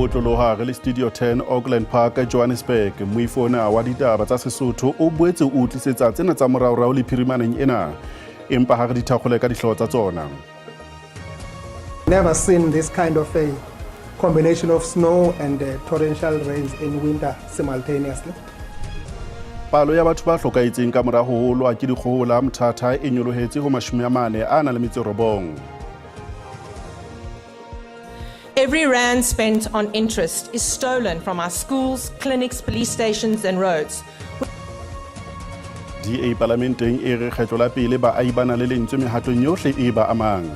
Otloloha re le Studio 10 Auckland Park, Johannesburg. Moifo ona wa ditaba tsa Sesotho o boetse o tlisetsa tsena tsa moraorao le phirimaneng ena. Empa ha re di thakgole ka dihlooho tsa tsona. Never seen this kind of a combination of snow and torrential rains in winter simultaneously. Palo ya batho ba hlokahetseng ka mora ho holwa ke dikgohola Mthatha e nyolohetse ho 49. Every rand spent on interest is stolen from our schools, clinics, police stations, and roads. DA palamenteng e re kgetlo la pele baahi ba na le lentswe mehatong yohle e ba amang.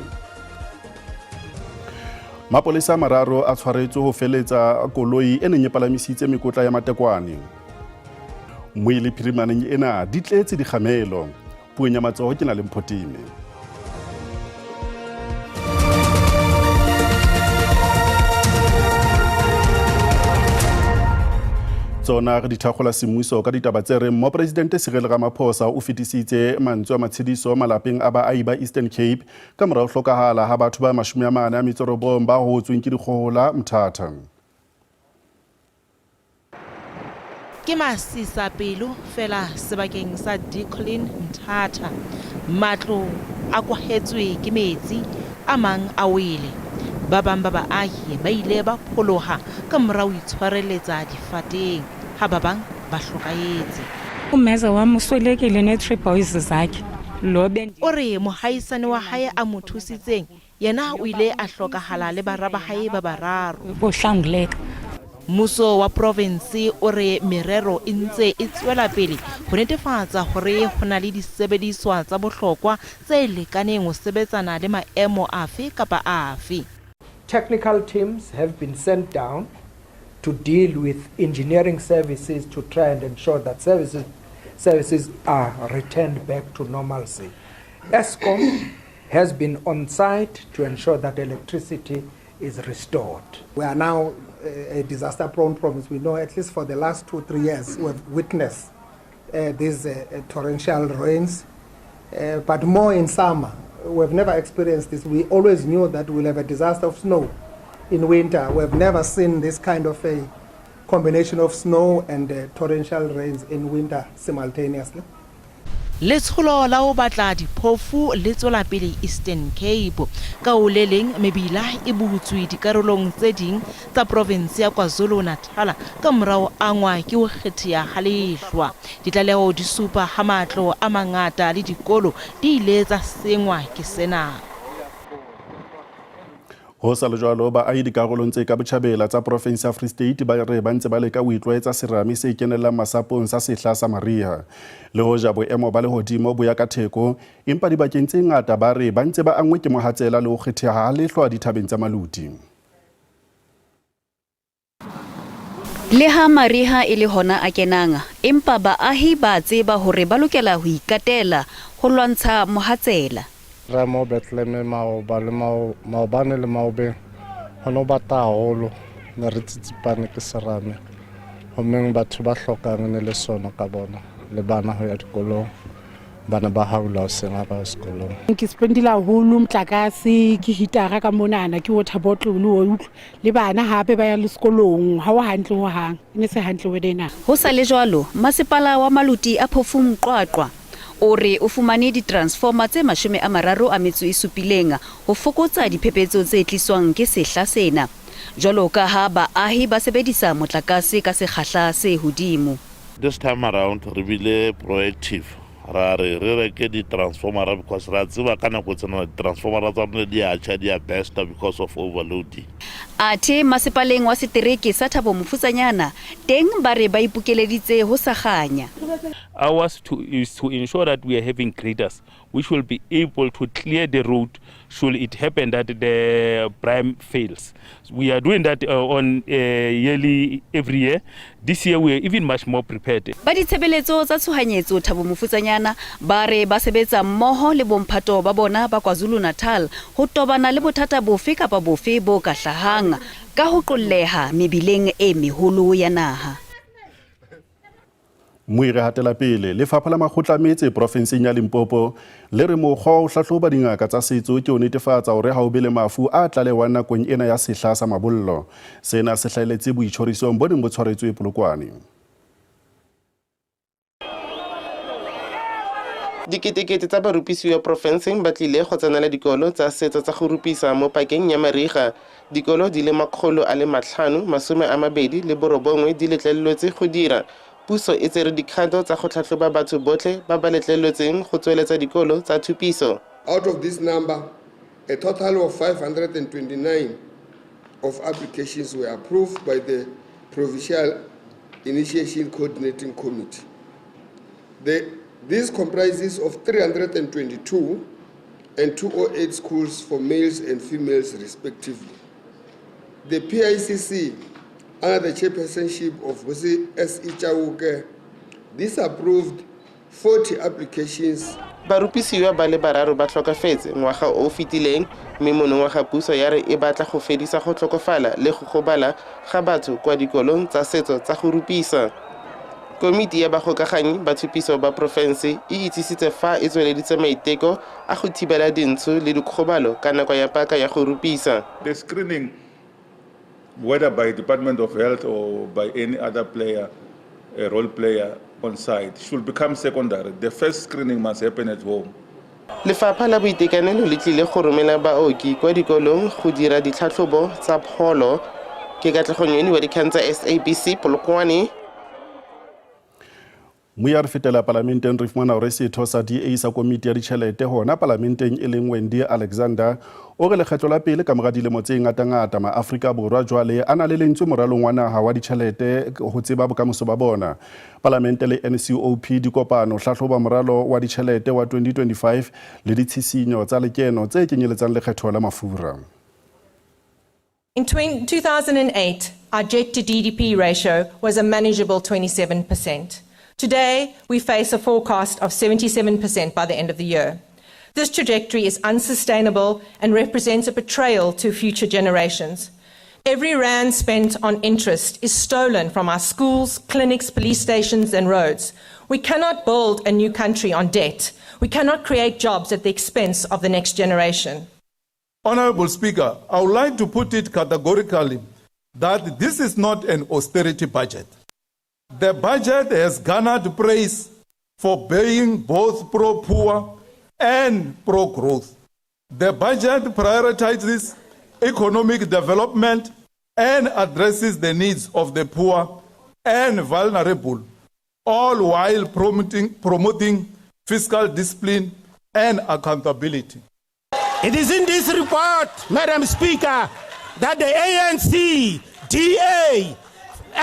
Mapolesa a mararo a tshwaretswe ho feletsa koloi e neng e palamisitse mekotla ya matekwane. Moile phirimaneng ena di tletse dikgamelo. Puong ya matsoho ke na le Mphotime. Tsona re di thakgola semmuso ka ditaba tse reng Mopresidente Cyril Ramaphosa o fetisitse mantswe a matshediso malapeng a baahi ba Eastern Cape ka mora ho hlokahala ha batho ba 49 ba hotsweng ke dikgohola Mthatha. Ke masisapelo fela sebakeng sa Decolin Mthatha. Matlo a kwahetswe ke metsi, a mang a wele. Ba bang ba baahi ba ile ba pholoha ka mora ho itshwareletsa difateng, ha ba bang ba hlokahetse. Umeze wam uswelekile nee-three boys zakhe lo. O re mohaisane wa hae a mo thusitseng yena o ile a hlokahala le bara ba hae ba bararo. Bohlanguleka. Mmuso wa provinse o re merero e ntse e tswela pele ho netefatsa hore ho na le disebediswa tsa bohlokwa tse lekaneng ho sebetsana le maemo afe kapa afe. Technical teams have been sent down to deal with engineering services to try and ensure that services are returned back to normalcy. Eskom has been on site to ensure that electricity is restored. We are now a disaster-prone province. We know at least for the last 2-3 years we have witnessed these torrential rains, but more in summer. We've never experienced this. We always knew that we'll have a disaster of snow in winter. We've never seen this kind of a combination of snow and torrential rains in winter simultaneously. Letsholo la ho batla diphofu le tswela pele Eastern Cape. Ka ho le leng, mebila e butswe dikarolong tse ding tsa provinse ya KwaZulu-Natal ka mora ho angwa ke ho kgetheha ha lehlwa. Ditlaleho di supa ha matlo a mangata le dikolo di ile tsa sengwa ke sena. Ho sa le jwalo, baahi dikarolong tse ka botjhabela tsa provinse ya Free State ba re ba ntse ba leka ho itlwaetsa serame se kenellang masapong sa sehla sa mariha. Le hoja boemo ba lehodimo bo ya ka theko, empa dibakeng tse ngata ba re ba ntse ba angwe ke mohatsela le ho kgetheha ha lehlwa dithabeng tsa Maluti. Le ha mariha e le hona a kenang, empa baahi ba tseba hore ba lokela ho ikatela ho lwantsha mohatsela. Re mo Bethlehem maoba le maobane le maobeng ho no bata haholo, ne re tsitsipane ke serame. Hommeng batho ba hlokang ne le sono ka bona le bana ho ya dikolong, bana ba haula hoseng ha ba ya sekolong. Ke spendile haholo motlakase, ke hitara ka monana, ke water bottle o utlwa le bana hape ba ya le sekolong, ha o hantle ho hang, e ne se hantle weather ena. Ho sa le jwalo, masepala wa Maluti a Phofung Qwaqwa o re o fumane di-transformer tse 37 ho fokotsa diphephetso tse tliswang ke sehla sena, jwalo ka ha baahi ba sebedisa motlakase ka sekgahla se hodimo. This time around re bile proactive, ra re re reke di-transformera because re a tseba ka nako tsena di-transformera tsa rona di a tjha, di a bursta because of overloading. Athe masepaleng wa setereke sa Thabo Mofutsanyana teng ba re ba ipokeleditse ho sa kganya. Ours is to ensure that we are having graders which will be able to clear the road should it happen that the prime fails. We are doing that on yearly every year. This year we are even much more prepared. Ba ditshebeletso tsa tshohanyetso Thabo Mofutsanyana ba re ba sebetsa mmoho le bomphato ba bona ba KwaZulu-Natal ho tobana le bothata bofe kapa bofe bo ka hlahang ka ho qolleha mebileng e meholo ya naha. Moi re hatela pele, lefapha la makgotla metse porofenseng ya Limpopo le re mokgwa wa ho hlahloba dingaka tsa setso ke ho netefatsa hore ha ho be le mafu a tlalehwang nakong ena ya sehla sa mabollo. Sena se hlahelletse boitjhorisong bo neng bo tshwaretswe Polokwane. Diketekete tsa barupisiwa porofenseng ba tlile go tsenela dikolo tsa setso tsa go rupisa mo pakeng ya mariga. Dikolo di le 529 di letleletswe go dira. Puso e tsere dikgato tsa go tlhatlhoba batho botlhe ba ba letleletsweng go tsweletsa dikolo tsa thupiso. Out of this number, a total of 529 of applications were approved by the Provincial Initiation Coordinating Committee. This comprises of 322 and 208 schools for males and females respectively. The PICC, under the chairpersonship of Jose S. Chauke, disapproved 40 applications. Barupisiwa ba le bararo ba tlhokafetse ngwaga o o fetileng, mme monongwaga puso ya re e batla go fedisa go tlhokofala le go gobala ga batho kwa dikolong tsa setso tsa go rupisa. Komiti ya bagokaganyi ba thupiso ba porofense e itsisitse fa e tsweleditse maiteko a go thibela dintsho le dikgobalo ka nako ya paka ya go rupisa. The screening, whether by Department of Health or by any other player, a role player on site, should become secondary. The first screening must happen at home. Lefapha la boitekanelo le tlile go romela baoki kwa dikolong go dira ditlhatlhobo tsa pholo. Ke Katlego Nyoni wa dikgang tsa SABC Polokwane. Moi a re fetela palamenteng re fumana hore setho sa DA sa komiti ya ditjhelete hona palamenteng e leng Wendy Alexander o re lekgetlo la pele ka mora dilemo tse ngatangata maAfrika Borwa jwale a na le lentswe moralong wa naha wa ditjhelete ho tseba bokamoso ba bona. Palamente le NCOP di kopano hlahloba moralo wa ditjhelete wa 2025 le ditshisinyo tsa lekeno tse kenyeletsang lekgetho la mafura. In 2008, our debt to GDP ratio was a manageable 27%. Today, we face a forecast of 77% by the end of the year. This trajectory is unsustainable and represents a betrayal to future generations. Every rand spent on interest is stolen from our schools, clinics, police stations, and roads. We cannot build a new country on debt. We cannot create jobs at the expense of the next generation. Honorable Speaker, I would like to put it categorically that this is not an austerity budget. The budget has garnered praise for being both pro-poor and pro-growth. The budget prioritizes economic development and addresses the needs of the poor and vulnerable, all while promoting fiscal discipline and accountability. It is in this report, Madam Speaker, that the ANC, DA,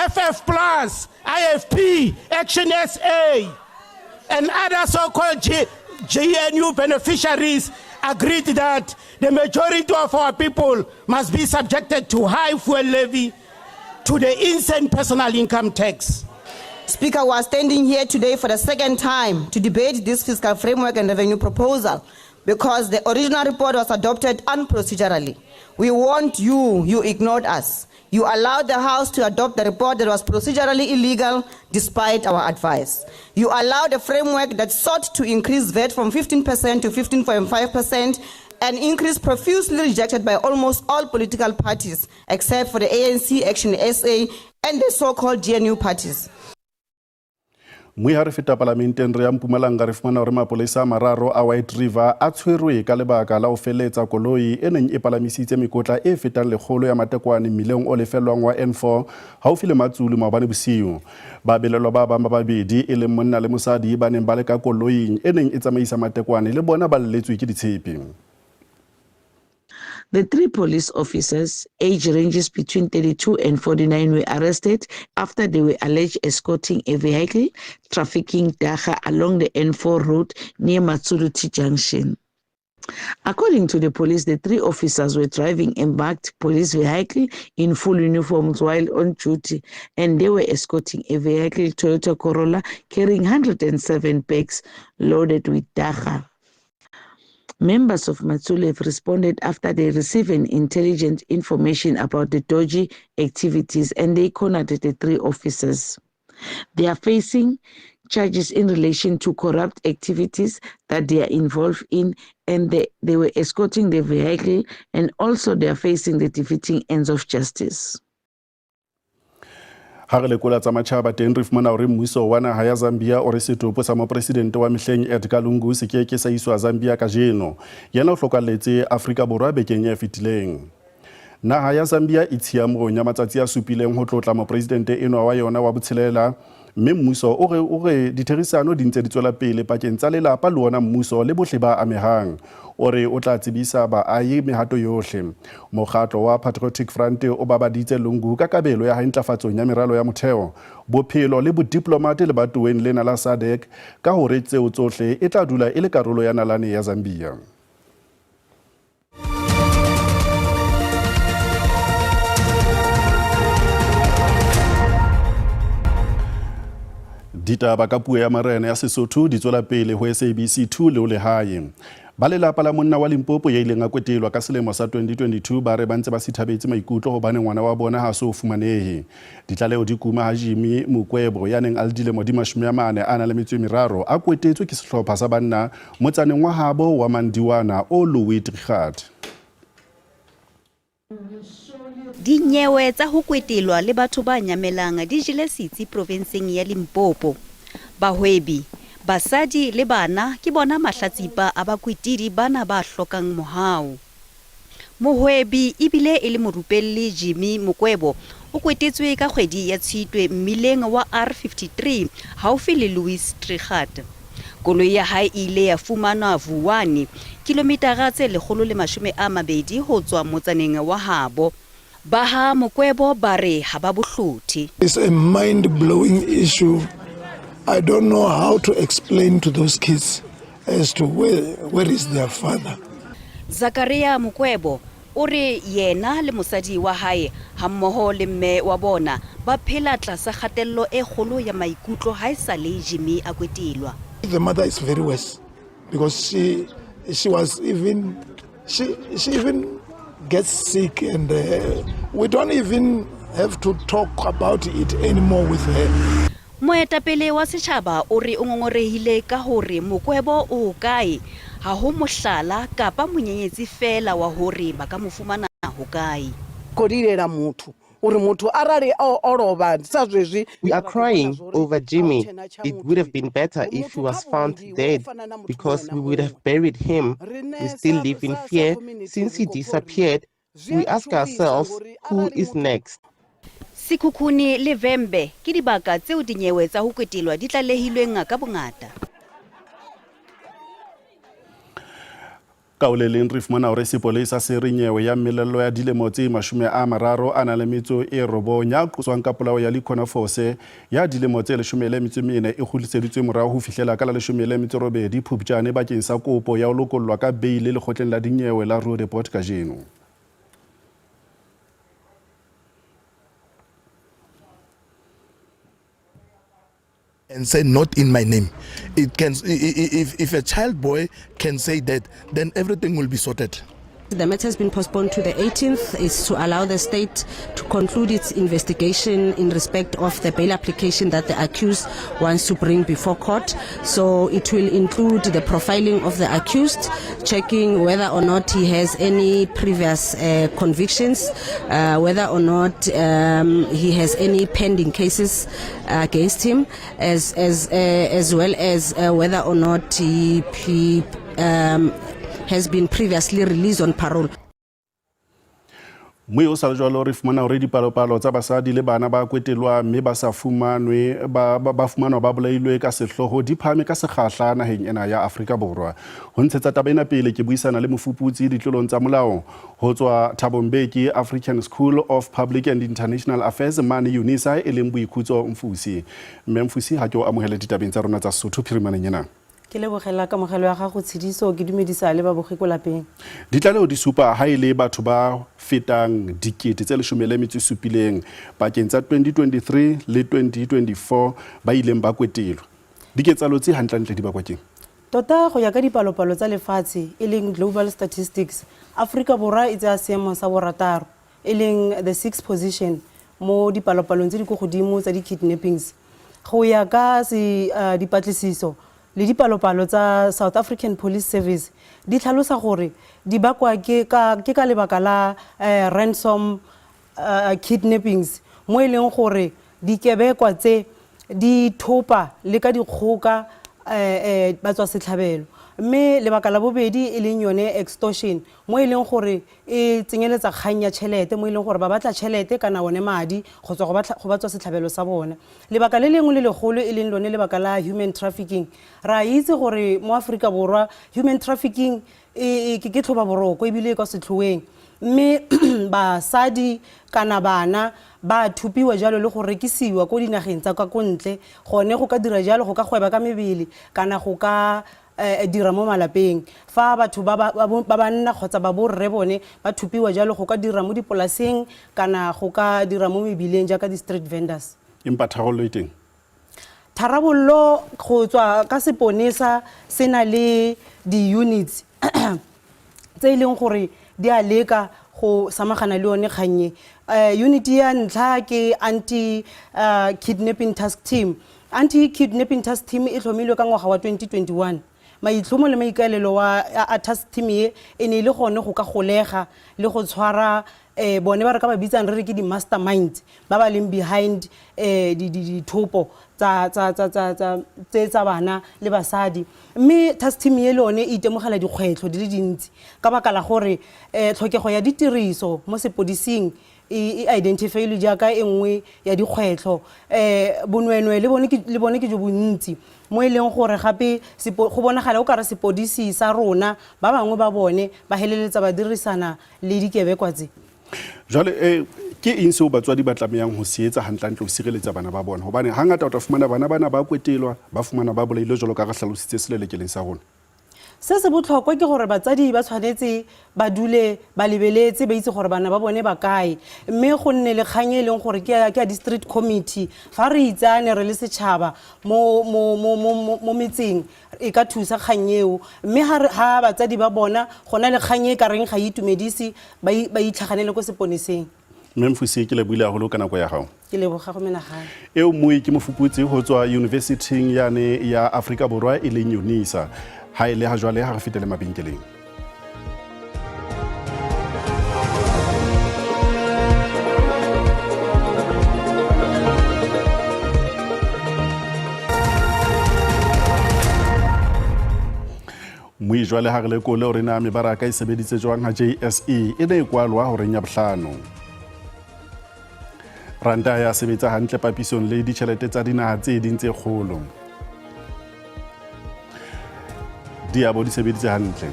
FF Plus, IFP, Action SA, and other so-called GNU beneficiaries agreed that the majority of our people must be subjected to high fuel levy, to the insane personal income tax. Speaker, we are standing here today for the second time to debate this fiscal framework and revenue proposal because the original report was adopted unprocedurally. We warned you, you ignored us. You allowed the House to adopt the report that was procedurally illegal despite our advice. You allowed a framework that sought to increase VAT from 15% to 15.5%, an increase profusely rejected by almost all political parties except for the ANC, Action SA, and the so-called GNU parties. Moi ha re feta palamenteng re ya Mpumalanga re fumana hore mapolesa a mararo a White River a tshwerwe ka lebaka la ho feletsa koloi e neng e palamisitse mekotla e fetang 100 ya matekwane mmileng o lefellwang wa N4 haufi le Matsulu maobane bosiu. Babelelwa ba bang ba babedi e leng monna le mosadi ba neng ba le ka koloing e neng e tsamaisa matekwane le bona ba lletswe ke ditshepe. The three police officers, age ranges between 32 and 49, were arrested after they were alleged escorting a vehicle trafficking dagga along the N4 road near Matsulu Junction. According to the police, the three officers were driving a marked police vehicle in full uniforms while on duty, and they were escorting a vehicle, Toyota Corolla, carrying 107 bags loaded with dagga. Members of Matsulu have responded after they received an intelligent information about the dodgy activities, and they cornered the three officers. They are facing charges in relation to corrupt activities that they are involved in, and they were escorting the vehicle, and also they are facing the defeating ends of justice. Ha re lekola tsa matjhaba teng re fumana hore mmuso wa naha ya Zambia o re setopo sa mopresidente wa mehleng Edgar Lungu se ke ke sa iswa Zambia kajeno. Yena o hlokalletse Afrika Borwa bekeng e fetileng. Naha ya Zambia e tshiamong ya matsatsi a supileng ho tlotla mopresidente enwa wa yona wa botshelela, mme mmuso o re ditherisano di ntse di tswela pele pakeng tsa lelapa le ona mmuso le bohle ba amehang. O re o tla tsebisa baahi mehato yohle. Mokgatlo wa Patriotic Front o babaditse Lungu ka kabelo ya hae ntlafatsong ya meralo ya motheo, bophelo le bodiplomate lebatoweng lena la SADC, ka hore tseo tsohle e tla dula e le karolo ya nalane ya Zambia. Ditaba ka puo ya marena ya Sesotho di tswela pele ho SABC 2 le ho lehae. Ba lelapa la monna wa Limpopo ya ileng a kwetelwa ka selemo sa 2022 ba re ba ntse ba sithabetse maikutlo hobane ngwana wa bona ha so fumanehe. Ditlaleho di kuma ha Jimmy Mokwebo ya neng a le dilemo di 43 a na le metso e meraro a kwetetswe ke sehlopha sa banna motsaneng wa habo wa Mandiwana o Louis Trichardt. Dinyewe tsa ho kwetelwa le batho ba nyamelang di jele setsi provenseng ya Limpopo. Bahwebi, basadi le bana ke bona mahlatsipa a bakwetidi bana ba hlokang mohau. Mohwebi ebile e le morupelli Jimmy Mokwebo o kwetetswe ka kgwedi ya Tshitwe mmileng wa R53 haufi le Louis Trichardt. Koloi ya hae e ile ya fumanwa Vuwani, kilometara tse 120 ho tswa motsaneng wa habo. Ba ha Mokwebo ba re ha ba bohlothe. It's a mind-blowing issue. I don't know how to explain to those kids as to where is their father. Zakaria Mokwebo o re yena le mosadi wa hae hammoho le mme wa bona ba phela tlasa kgatello e kgolo ya maikutlo ha e sa le Jimmy a kwetelwa. The mother is very worse because she even gets sick, and we don't even have to talk about it anymore with her. Moetapele wa setjhaba o re o ngongorehile ka hore Mokwebo o kae, ha ho mohlala kapa monyenyetsi fela wa hore ba ka mo fumana hokae. We are crying over Jimmy. It would have been better if he was found dead, because we would have buried him. We still live in fear since he disappeared. We ask ourselves, who is next? Sekhukhune le Vhembe ke dibaka tseo dinyewe tsa ho kwetelwa di tlalehilweng ka bongata. Ka ho le leng re fumana hore sepolesa se re nyewe ya mmelello ya dilemo tse 39 a na le metso e 9 ya qoswang ka polao ya Likhona Fose ya dilemo tse 14 e kgutliseditswe morao ho fihlela ka la 18 Phupjane bakeng sa kopo ya ho lokollwa ka beile lekgotleng la dinyewe la Roodepoort kajeno. And say not in my name. It can, if a child boy can say that, then everything will be sorted. The matter has been postponed to the 18th, is to allow the state to conclude its investigation in respect of the bail application that the accused wants to bring before court. So it will include the profiling of the accused, checking whether or not he has any previous convictions, whether or not he has any pending cases against him, as well as whether or not he has been previously released on parole. Mme o sa le jwalo re fumana hore dipalopalo tsa basadi le bana ba kwetelwa mme ba sa fumanwe ba fumanwa ba bolailwe ka sehloho di phahame ka sekgahla naheng ena ya Afrika Borwa. Ho ntshetsa taba ena pele ke buisana le mofuputsi ditlolong tsa molao ho tswa Thabo Mbeki African School of Public and International Affairs mane UNISA e leng Boikhutso Mfusi. Mme Mfusi, ha ke o amohele ditabeng tsa rona tsa Sesotho phirimaneng ena. Ke lebogela kamogelo ya gago Tshidiso, ke dumedisa le babogi ko lapeng. Ditlaleho di supa ha e le batho ba fetang 17,000 pakeng tsa 2023 le 2024 ba ileng ba kwetelwa. Diketsahalo tse hantlentle di bakwa keng? Tota go ya ka dipalopalo tsa lefatshe e leng Global Statistics, Afrika Borwa e tsaya seemo sa borataro e leng the sixth position mo dipalopalong tse di ko godimo tsa di-kidnappings. Go ya ka se dipatlisiso le dipalopalo tsa South African Police Service di tlhalosa gore di bakwa ke ka ke ka lebaka la ransom kidnappings mo e leng gore dikebekwa tse di thopa le ka dikgoka batswasetlhabelo. Mme lebaka la bobedi e leng yone extortion mo e leng gore e tsenyeletsa kgang ya tšhelete mo e leng gore ba batla tšhelete kana one madi go tswa go batswasetlhabelo sa bona. Lebaka le lengwe le legolo e leng lone lebaka la human trafficking. Re a itse gore mo Aforika Borwa human trafficking e ke tlhobaboroko ebile e kwa setlhoeng mme basadi kana bana ba thopiwa jalo le go rekisiwa ko dinageng tsa ka ko ntle gone go ka dira jalo go ka gweba ka mebele kana go ka dira mo malapeng. Fa batho ba ba banna kgotsa ba borre bone ba thopiwa jalo go ka dira mo dipolaseng kana go ka dira mo mebileng jaaka di-street vendors. Empa tharollo e teng? Tharabollo go tswa ka seponesa se na le di-units tse e leng gore di a leka go samagana le yone kgang e. Unit ya ntlha ke anti kidnapping task team. Anti kidnapping task team e tlhomilwe ka ngwaga wa 2021. Maitlhomo le maikaelelo wa a task team e e ne e le gone go ka golega le go tshwara bone ba re ka ba bitsang re re ke di-masterminds ba ba leng behind dithopo tse tsa bana le basadi. Mme task team e le yone e itemogela dikgwetlho di le dintsi ka baka la gore tlhokego ya ditiriso mo sepodising e identify-ilwe jaaka e nngwe ya dikgwetlho. Bonweenwee le bone ke, le bone ke jo bontsi mo e leng gore gape go bonagala o kare sepodisi sa rona ba bangwe ba bone ba heleletsa ba dirisana le dikebekwa tse. Jwale ke eng seo batswadi ba tlamehang ho se etsa hantlentle ho sireletsa bana ba bona? Hobane hangata o tla fumana bana bana ba kwetelwa, ba fumana ba bolailwe jwalo ka re hlalositse selelekeleng sa rona. Se se botlhokwa ke gore batsadi ba tshwanetse ba dule ba lebeletse, ba itse gore bana ba bone ba kae. Mme go nne le kgang e leng gore ke ya district committee. Fa re itsane re le setšhaba mo metseng e ka thusa kgang eo. Mme ha batsadi ba bona go na le kgang e ka reng ga e itumedise, ba itlhaganele ko seponeseng. Mme Mfusi, ke lebohile haholo ka nako ya gago. Ke leboga go menagane. Eo mmui ke mofuputsi go tswa Yunibesithing yane ya Afrika Borwa e leng UNISA. Ha e le ha jwale ha re fetele mabenkeleng. Mmui jwale ha re lekole hore na mebaraka e sebeditse jwang ha JSE e ne e kwalwa horeng ya bohlano. Ranta ya sebetsa hantle papisong le ditjhelete tsa dinaha tse ding tse kgolo. Diabo di sebeditse hantle.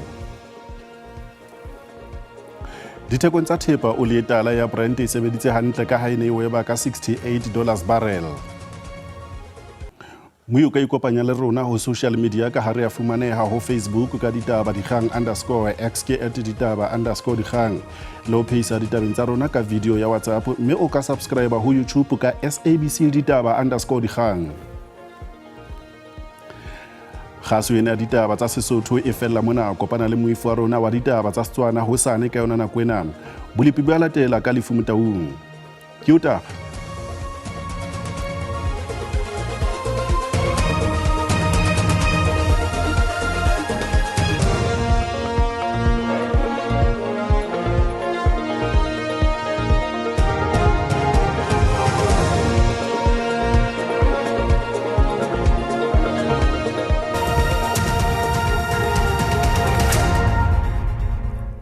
Dithekong tsa thepa oli e tala ya Brent e sebeditse hantle ka ha e ne e weba ka 68 dollars barrel. Mme o ka ikopanya le rona ho social media ka ha re a fumaneha ho Facebook ka ditaba dikgang underscore X ke at ditaba underscore dikgang le ho phehisa ditabeng tsa rona ka video ya WhatsApp mme o ka subscribe ho YouTube ka SABC ditaba underscore dikgang. Kgaso ena ya ditaba tsa Sesotho e fella mona. Kopana le moifo wa rona wa ditaba tsa Setswana hosane ka yona nako ena. Bolepi bo a latela ka Lefu Motaung. Ke o taba.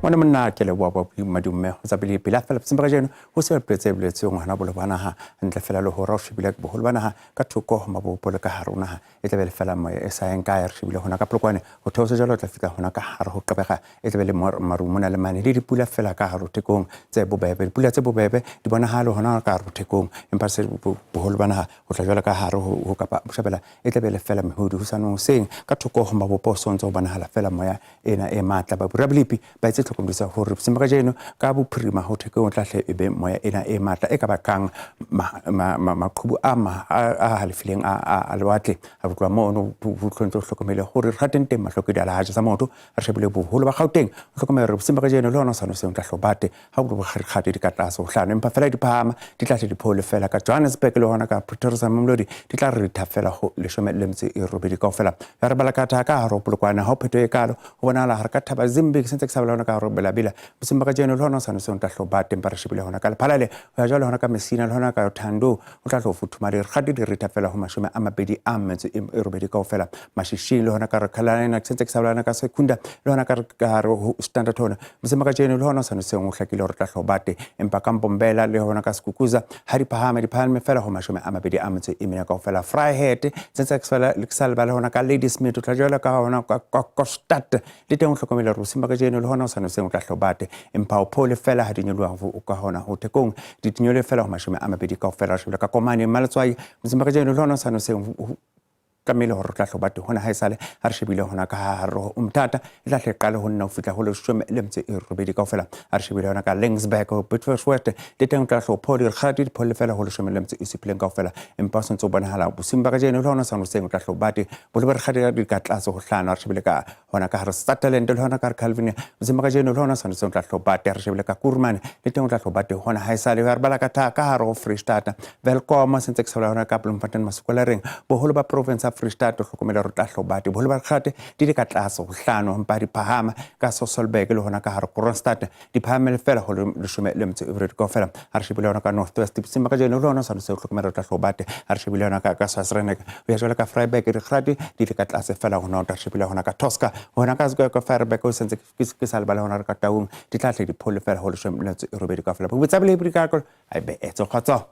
Ngwana monna ke leboa ba madumme go tsa pele pele a fela botseng ba kajeno ho se pele tse boletsweng hona bolo ba naha ntle fela le hora o shebile boholo ba naha ka thoko ho mabopo le ka hare ho naha e tlabe le fela moya e sa yeng kae re shebile hona ka Polokwane ho theosa jwalo o tla fihla hona ka hare ho Gqeberha e tlabe le maru mona le mane le dipula fela ka hare ho Thekong tse bobebe dipula tse bobebe di bonahale hona ka hare ho Thekong empa se boholo ba naha ho tla jwalo ka hare ho Kapa Botjhabela e tlabe le fela mehodi hosane hoseng ka thoko ho mabopo ho sontse ho bonahala fela moya ena e matla. Baburabilipi ba etse hlokomedisa hore bosiung ba kajeno ka bophirima ho thekong tla hle e be moya ena e matla e ka bakang maqhubu a halefileng a lewatle. Ha re tloha mono ho ntse ho hlokomele hore re rateng teng mahlokedi a lehaja sa motho re shebile boholo ba Gauteng. O hlokomele hore bosiung ba kajeno le hona sa noseng tla hlobate ha ho bokgarikgadi di ka tlase ho hlano, empa fela di phahama di tla tle di phole fela ka Johannesburg le hona ka Pretoria sa Mamelodi di tla ritha fela ho 18 kaofela. Ya re bala ka tha ka hare ho Polokwane ha ho phetho e kalo ho bonahala hare ka Thaba Zimbi ke sentse ke sa bala hona ka hare ho Belabela bosiung ba kajeno le hona sa noseng tla hlobate, empa re shebile hona ka Lephalale ho ya jwale hona ka Messina le hona ka Thando ho tla hlo futhumale dikgadi di ritha fela ho 28 kaofela. Mashishing le hona ka re Carolina ke sentse ke sa bala ka Secunda le hona ka hare ho Standard hona bosiung ba kajeno le hona sa noseng ho hlakile hore tla hlobate, empa ka Mbombela le hona ka Skukuza ha di phahame di phahame fela ho 24 kaofela. Vryheid sentse ke sa lebala hona ka Ladysmith o tla jwalo ka hona ka Kokstad le teng o hlokomele hore bosiung ba kajeno le hona o sa noseng o tla hlobate, empa o phole fela ha di nyoloha ho ka hona ho Thekong di nyole fela ho 20 kaofela. Re shebile ka Komane Maletswai bosiung ba kajeno le hona o sa noseng tlamehile hore re tla hlobate hona ha esale ha re shebile hona ka hare ho Umtata e tla hle qale ho nna ho fihla ho 18 kaofela. Ha re shebile hona ka Laingsburg ho Bedfordwest le teng o tla hlo phole dikgadi di phole fela ho 17 kaofela, empa o sentse o bonahala bosiung ba kajeno le hona sa noseng o tla hlobate bolo ba dikgadi di ka tlase ho hlano. Ha re shebile ka hona ka hare Sutherland le hona ka hare Calvinia bosiung ba kajeno le hona sa noseng o tla hlobate. Ha re shebile ka Kuruman le teng o tla hlobate hona ha esale ha re bala ka tha ka hare ho Freistata Welkom sentse ke sa hona ka Bloemfontein Masukola reng boholo ba province ya Free State o hlokomele hore tla hlobate boholo ba dikgate di le ka tlase ho hlano, empa di phahama ka Sasolburg le hona ka hare Kroonstad di phahamele fela ho 18 kaofela. Ha re shebile hona ka North West bosiung ba kajeno le hona sa noseng o hlokomele hore tla hlobate. Ha re shebile hona ka Swaziland ho ya jwalo ka Vryburg dikgate di le ka tlase fela ho nota. Re shebile hona ka Tosca hona ka Vryburg o sentse ke sa lebala hona ka Taung di tla hle di phole fela ho 18 kaofela. Botsa bile ka a be etso kgotso.